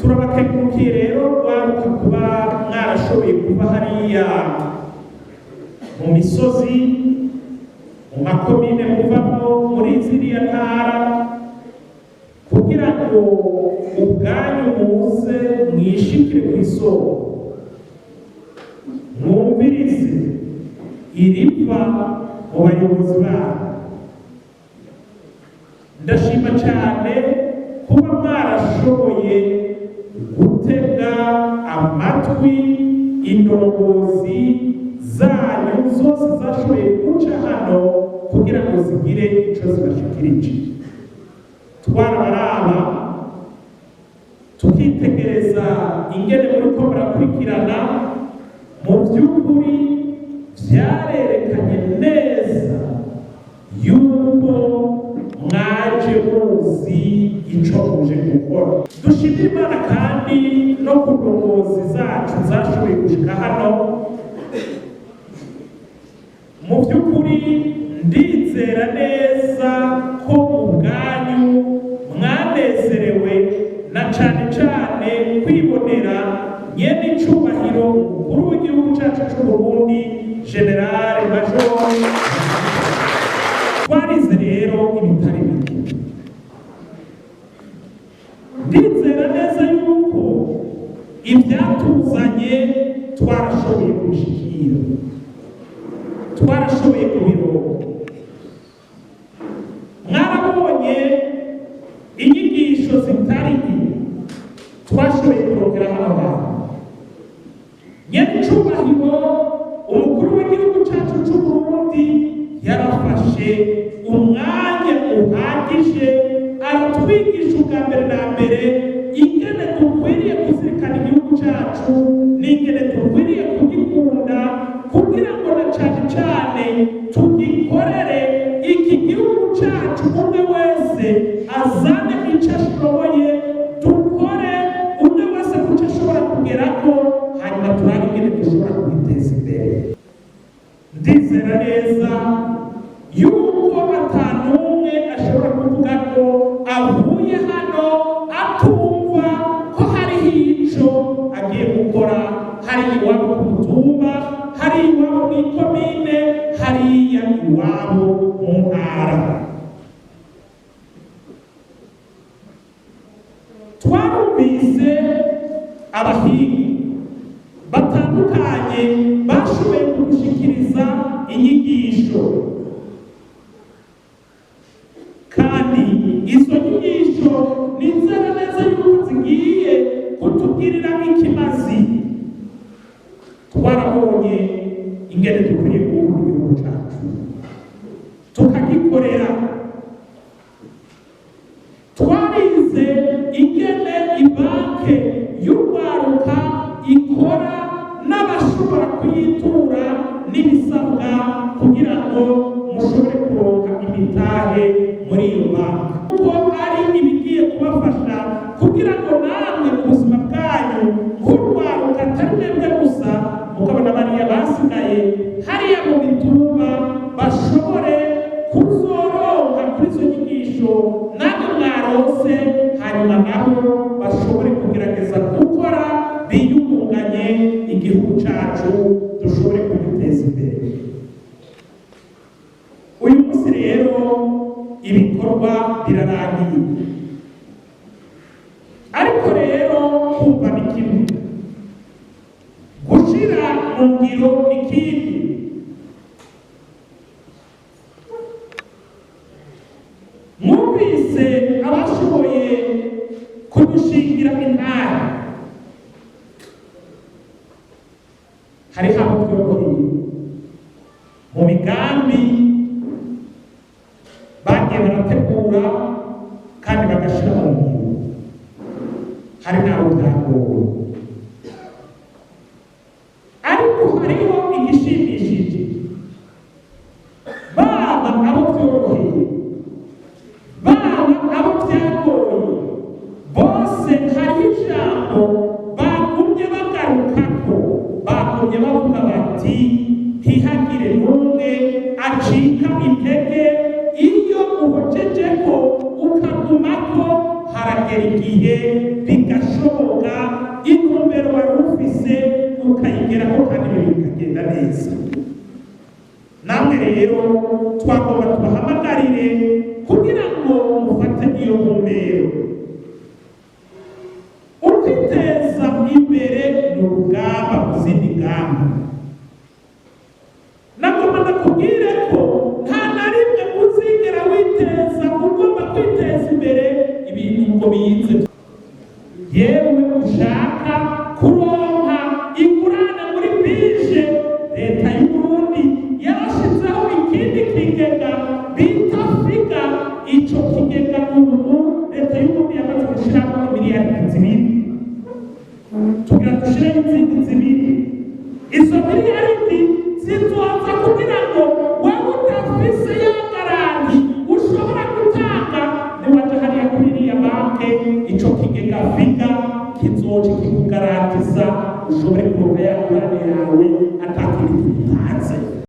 Turabakengurukiye rero rwaruka kuba mwarashoboye kuva hariya mu misozi, mu makomine muvamo muri ziriya ntara, kugira ngo ubwanyu muze mwishikire ku isoko, mwumvirize iriva mu bayobozi banyu. Ndashima cyane kuba mwarashoboye gutega amatwi indongozi zanyu zose zashoboye guca hano kugira ngo zigire ico zibashikirije. Twarabaraba, tukitegereza ingene muriko murakurikirana. Mu by'ukuri vyarerekanye neza yuko mwaje muzi ico muje gukora. Dushimire Imana kandi no ku ndongozi zacu zashoboye gushika hano. Mu by'ukuri ndizera neza ko ubwanyu mwanezerewe na cane cane kwibonera nyene icubahiro umukuru w'igihugu cacu c'Uburundi, Général Major. Twarize rero ibitari bike. Ndizera neza yuko ivyatuzanye twarashoboye kubishikira, twarashoboye kubironka. Mwarabonye inyigisho zitari nke twashoboye kurongera hano hantu. Nyenicubahiro umukuru w'igihugu cyacu c'Uburundi yarafashe umwanya uhagije aratwigisha ubwa mbere na mbere ingene dukwiriye kuzirikana igihugu cyacu n'ingene dukwiriye kugikunda, kugira ngo na cane cane tugikorere iki gihugu cyacu. Umwe wese azane icyo ashoboye, dukore umwe wese kuco ashobora kugerako, hanyuma turabe ingene dushobora kubiteza imbere. Ndizera neza yuko atanumwe ashobora kuvuga ko avuye hano atumva ko hariho ico agiye gukora hari iwabo ku mutumba, hari iwabo mw'ikomine, hariya iwabo mu ntara. Twarumvise abahinga batandukanye bashoboye kudushikiriza inyigisho, kandi izo nyigisho nizera neza yuko zigiye kutugirira ikimazi. Twarabonye ingene dukwiriye gukunda igihugu cacu tukagikorera. Twarize ingene ibanke y'urwaruka ikora n'abashobora kuyitura n'ibisabwa kugira ngo mushobore kuronka imitahe muri iyo banki, kuko ari ibigiye kubafasha kugira ngo namwe mu buzima bwanyu nk'urwaruka, atari mwebwe gusa, mukabona bariya basigaye hariya mu mitumba, bashobore kuzoronka kuri izo nyigisho namwe mwarose, hanyuma nabo bashobore kugerageza gukora biyungunganye, igihugu cacu dushobore kugiteza imbere. Uyu munsi rero ibikorwa birarangiye, ariko rero kumva ni kimwe, gushira mu ngiro ni ikindi. Mwumvise abashoboye kudushingira intara, hariho abo tworoheye mu migambi bagiye barategura kandi bagashira mu ngiro, hari n'abo byagoye. Ariko hariho igishimishije: baba abo byoroheye, baba abo byagoye, bose hariho ijambo bagumye bagarukako. Bagumye bavuga bati: "Ntihagire n'umwe acika intege. Iyo uhojeje ko ukagumako, haragera igihe bigashoboka." Namwe rero twagomba tubahamagarire kugira ngo mufate iyo ntumbero. Ukwiteza imbere ni urugamba mu zindi ngamba. Nagomba ndakubwire ko nta na rimwe uzigera witeza, ugomba kwiteza imbere, ibintu ngo bize. Yewe, ushaka kuronka ingurane muri BIJE, Leta y'u Burundi yarashizeho ikindi kigega bita FIGA. Ico kigega ubu Leta y'u Burundi yamaze gushiramo miliyari 2, tugira dushireho izindi 2. Izo miliyaridi zizoza kugira ngo wewe udafise ya garantie ushobora gutanga, niwaja hariya kuri iriya banke, ico kigega FIGA kizoca kikugarantisa, ushobore kuronka ya ngurane yawe.